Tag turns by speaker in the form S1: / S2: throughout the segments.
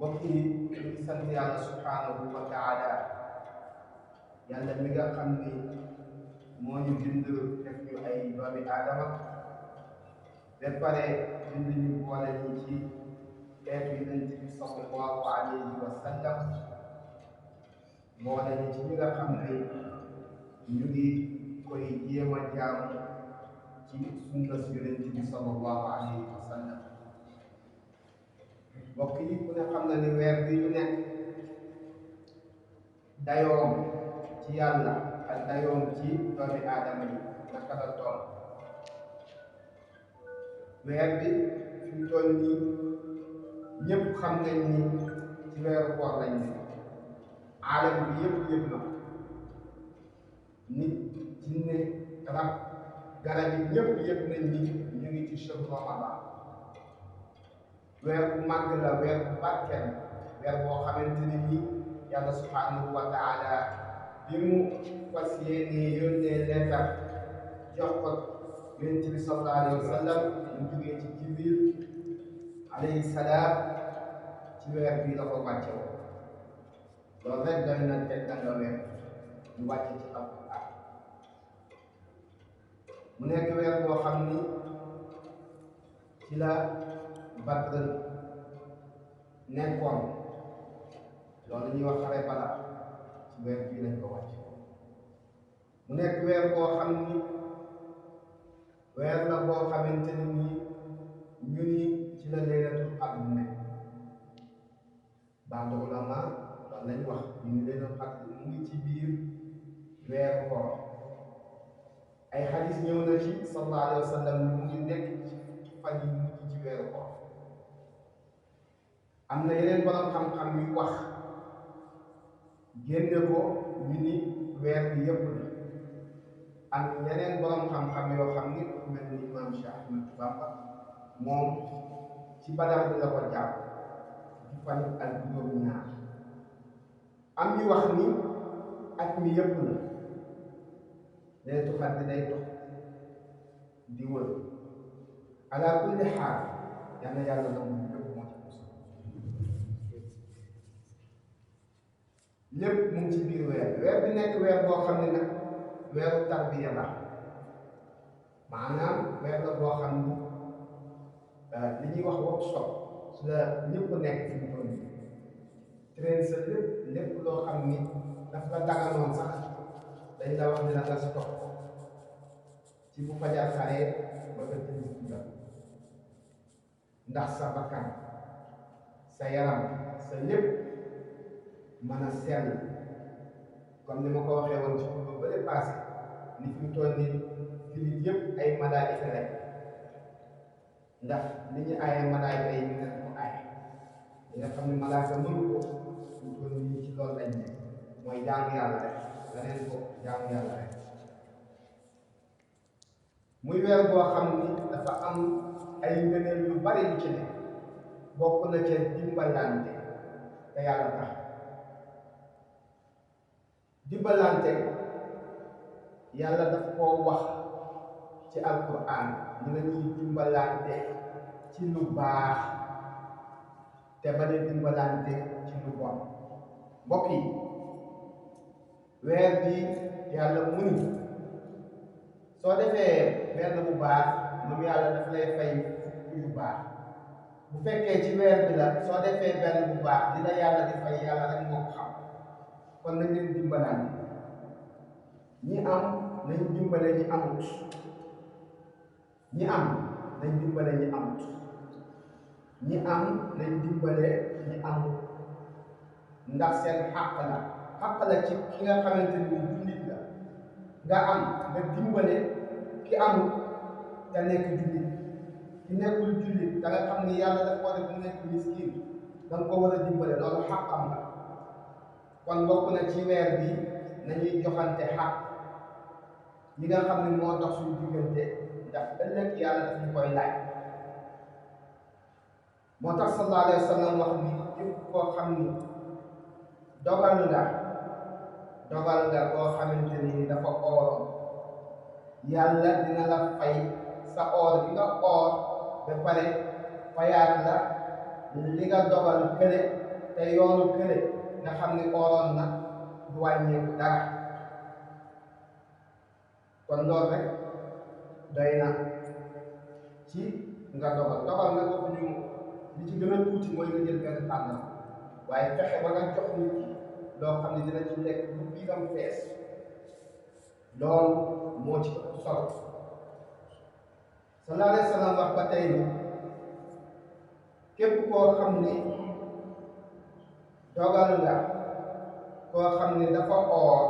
S1: mbokk yi ñu sant yàlla subhanahu wa taala yàlla mi nga xam ni moo ñu bind def ñu ay doomi aadama ba pare bind ñu boole ñu ci xeetu yonent bi sallallahu alayhi wa sallam boole ñu ci ñi nga xam ne ñu ngi koy jéem a jaamu ci sunna si yonent bi sallallahu alayhi wa sallam mbokk yi ku ne xam na ni weer bi ñu nekk dayoom ci yàlla ak dayoom ci doomi aadama yi naka la toll weer bi fi mu toll nii ñëpp xam nañ ni ci weeru koor lañ ne aalam bi yëpp na nit jinne rab garab yi ñëpp nañ ni ñu ngi ci shahru Ramadan weer bu màgg la weer bu barkeel weer boo xamante ni nii yàlla subhanahu wa taala bi mu fas yéenee yónnee leetar jox ko yonent bi sallallahu alayhi wa sallam mu jógee ci Jibril alayhi salaam ci weer bii la ko wàcce woon loolu rek doy na teg danga weer ñu wàcce ci alquran mu nekk weer boo xam ni ci la Badr nekkoon loolu ñuy wax xare Badar ci weer bii lañ ko wàcce mu nekk weer boo xam ni weer la boo xamante ne nii ñu ni ci la laylatul qadr ne baatu ulama loolu lañ wax ñu ni laylatul qadr mu ngi ci biir weeru koor ay xadis ñëw na ci sallallahu alayhi wa sallam mu ngi nekk ci fan yi mujj ci weeru koor am na yeneen borom xam-xam yu wax génne ko ñu ni weer bi yëpp la ak yeneen borom xam-xam yoo xam ni ku mel ni imam Cheikh Ahmad Bamba moom ci Badar bi la ko jàpp ci fan ak juróom-ñaar am ñu wax ni at mi yëpp la laylatul qadr day dox di wër ala kulli xaal yal na yàlla na mu lépp moo ci mos lépp mu ngi ci biir weer bi nekk weer boo xam ne nag weeru tarbiya la maanaam weer la boo xam ni li ñuy wax workshop su la ñëpp nekk fi mu toll nii train sa lépp loo xam ni daf la daganoon sax dañ la wax ne la nga stop ci bu fajar xaree ba nga tëdd ci jot ndax sa bakkan sa yaram sa lépp mën a sell comme ni ma ko waxee woon ci ba bële passé ni fi mu toll nii jullit yëpp ay malaayika rek ndax li ñu aaye malaayika yi ñu nekk ko aaye li nga xam ne malaayika mënu ko fi mu toll nii ci loolu lañ ne mooy jaamu yàlla rek leneen ko jaamu yàlla rek muy weer boo xam ni dafa am ay ngëneel yu bari yu ci ne bokk na ca dimbalante te yàlla tax dimbalante yàlla daf koo wax ci alquran ñu ne ñuy dimbalante ci lu baax te ba ne dimbalante ci lu bon mbokk yi weer bi yàlla mu ni soo defee benn bu baax moom yàlla daf lay fay fukk yu baax bu fekkee ci weer bi la soo defee benn bu baax li la yàlla di fay yàlla rek moo ko xam kon nañ leen dimbalante ñi am nañ dimbale ñi amut ñi am nañ dimbale ñi amut ñi am nañ dimbale ñi amut ndax seen xàq la ci ki nga xamante ni jullit la nga am nga dimbale ki amut te nekk jullit ki nekkul jullit da nga xam ni yàlla daf ko def mu nekk miskin da nga ko war a dimbale loolu xàqam la kon bokk na ci weer bi nañuy joxante xaq ñi nga xam ne moo dox suñu diggante ndax ëllëg yàlla daf ñu koy laaj moo tax sallallahu alayhi wa sallam wax ni képp koo xam ni dogal nga koo xamante ni dafa ooroon yàlla dina la fay sa oor bi nga oor ba pare fayaat la li nga dogal kële te yoonu kële nga xam ni ooroon na du wàññeeku dara kon loolu rek doy na ci nga dogal nga waxuñu li ci gën a tuuti mooy nga jël benn tànn waaye fexe ba nga jox nit ki loo xam ne dina ci lekk bu biiram fees loolu moo ci ëpp solo sallallahu alayhi wa sallam wax ba tey ni képp koo xam ni dogal nga koo xam ni dafa oor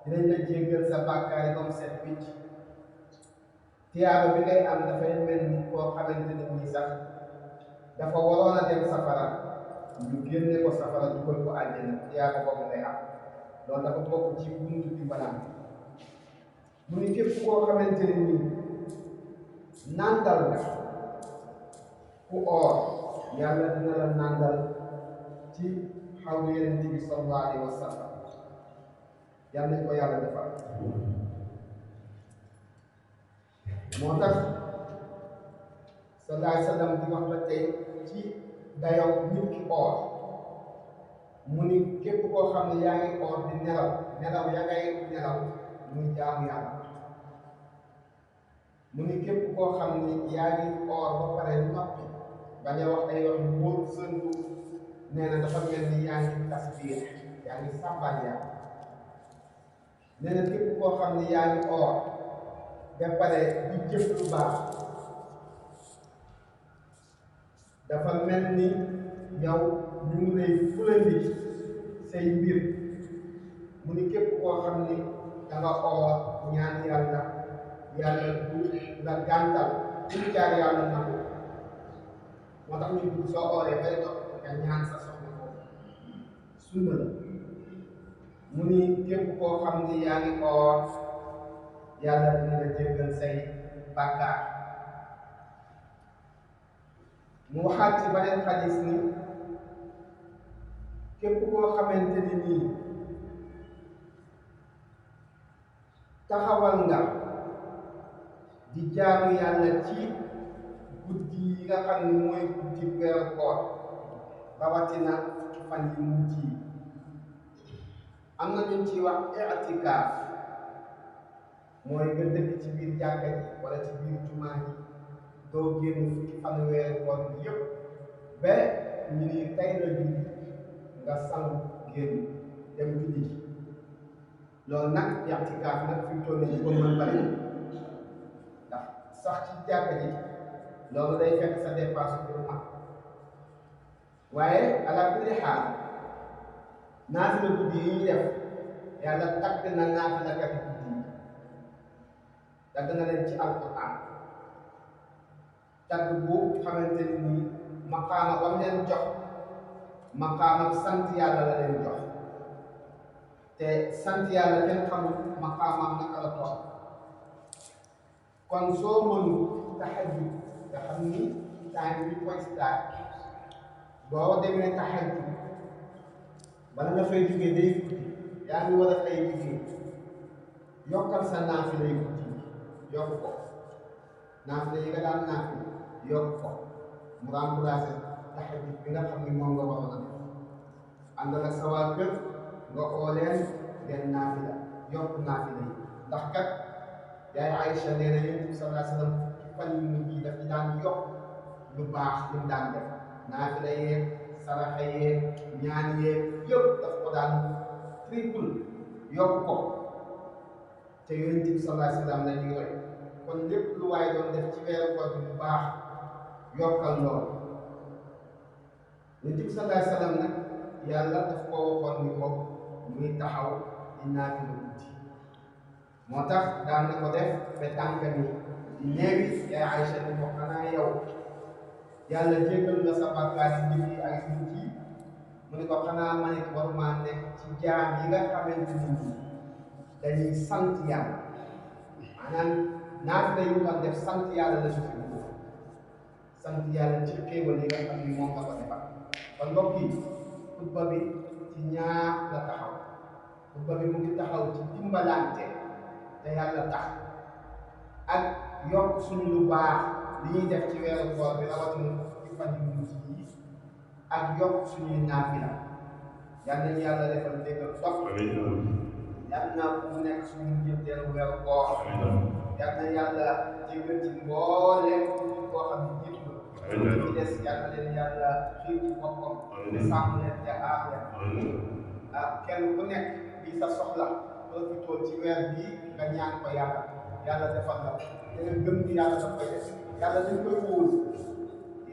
S1: dinañ la jéggal sa bàkkaar yi ba mu set wicc tiyaaba bi ngay am dafay mel ni koo xamante ni nii sax dafa waroon a dem safara ñu génne ko safara dugal ko àjjana tiyaaba boobu ngay am loolu dafa bokk ci buntu bi mbalaan mu ni képp koo xamante ni nii nandal nga ku oor yàlla dina la nandal ci xawlu Yonent bi sallallahu alayhi wa sallam yàlla nañ ko yàlla defal moo tax sallallahu alayhi wa sallam di wax ba tey ci dayow nit ki oor mu ni képp koo xam ne yaa ngi oor di nelaw ya ngay nelaw muy jaamu yàlla mu ni képp koo xam ni yaa ngi oor ba pare noppi bañ a wax ay wax yu wóor sëntu nee na dafa mel ni yaa ngi tasbiix yaa ngi sàbbal yàlla nee na képp koo xam ni yaa ngi oor ba pare di jëf lu baax dafa mel ni yow ñu ngi lay fulandi say mbir mu ni képp koo xam ni danga oor ñaan yàlla du la gàntal ci jaar yàlla nangu moo tax ñu dugg soo ooree bay dox nga ñaan sa soxna ko sunna la mu ni képp koo xam ni yaa ngi oor yàlla dina la jéggal say bàkkaar mu waxaat ci beneen xadis ni képp koo xamante ni nii taxawal nga di jaamu yàlla ci guddi yi nga xam ni mooy guddi weeru koor rawatina fan yi mujj yi am na ñu ciy wax i'tikaaf mooy nga dëkk ci biir jàkka ji wala ci biir jumaa ji doo génn fukki fan weeru koor bi yëpp ba ñu ni tey la julli nga sangu génn dem julli ji loolu nag i'tikaaf nag fi mu toll nii ko mën bari ndax sax ci jàkka ji loolu day fekk sa dépense bi mu am waaye ala kulli xaal naafila guddi yi ñuy def yàlla tagg na naafilakat guddi yi tagg na leen ci alquran tagg bu xamante ni nii maqaama ba mu leen jox maqaama sant yàlla la leen jox te sant yàlla kenn xamul maqaamaam naka la toll kon soo mënu tahajjud nga xam ni time bi koy start boo demee tahajjud bala nga fay jógee day guddi yaa ngi war a fay liggéey yokkal sa naafila yi guddi yokk ko naafila yi nga daan naafila yokk ko mu remplacé tahajjud bi nga xam ni moom nga waroon a def àndal ak sa waa kër nga oo leen ngeen naafila yokk naafila yi ndax kat yaay Aïcha nee na Yonent bi sallallahu alayhi wa sallam fan yu mujj yi daf ci daan yokk lu baax li mu daan def naafila yeeg saraxa yeeg ñaan yeeg yëpp daf ko daan triple yokk ko te Yonent bi sallallahu alayhi wa sallam la ñuy roy kon lépp lu waay doon def ci weeru koor bi bu baax yokkal lool Yonent bi sallallahu alayhi wa sallam nag yàlla daf koo waxoon ni ko muy taxaw di naafila guddi moo tax daan na ko def ba tànk ni di neewi yaay Aïcha ni ko xanaa yow yàlla jéggal nga sa bàkkaar yi njëkk yi ak yu mujj yi mu ne ko xanaa ma ne waruma nekk ci jaam yi nga xamante ni dañuy sant yàlla maanaam naafila yu nga def sant yàlla la su fi sant yàlla ci xéewal yi nga xam ni moom nga ko defal kon mbokk yi xutba bi ci ñaar la taxaw xutba bi mu ngi taxaw ci dimbalante te yàlla tax ak yokk suñu lu baax li ñuy def ci weeru koor bi rawatina ci fan yu mujj yi ak yokk suñuy naafila yal nañu yàlla defal dégg ak topp yal na mu nekk suñu njëkteelu weeru koor yal na yàlla jéggal ci mbooleem koo xam ne jiitu la ci des yal na leen yàlla xiir ci boppam sàmm leen te aar leen kenn ku nekk bi sa soxla profitoo ci weer bii nga ñaan ko yàlla defal la te nga gëm ni yàlla daf koy def yàlla dañ koy wóolu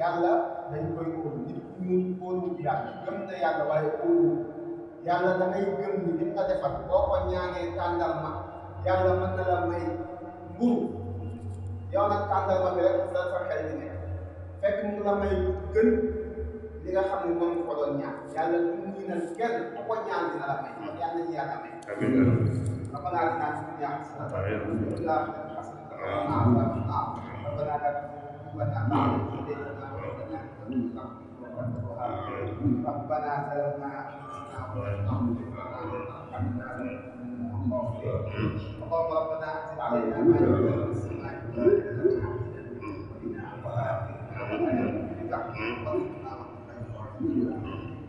S1: yàlla dañ koy wóolu nit ñu wóolu yàlla gëm na yàlla waaye wóolu yàlla da ngay gëm ni li nga defal boo ko ñaanee tàndarma yàlla mën na la may mburu yow nag tàndarma bi rek sa xel di nekk fekk mu la may gën li nga xam ne moom ko doon ñaan yàlla du mu nal kenn ku ko ñaan dina la may yàlla ñu yàlla may ربنا آتنا في الدنيا حسنة وفي الآخرة حسنة وقنا عذاب النار ربنا لا تزغ قلوبنا بعد إذ هديتنا وهب لنا من لدنك رحمة ربنا ظلمنا أنفسنا وإن لم تغفر لنا اللهم ربنا أنزل علينا مائدة من السماء وإنا وآخرنا وارزقنا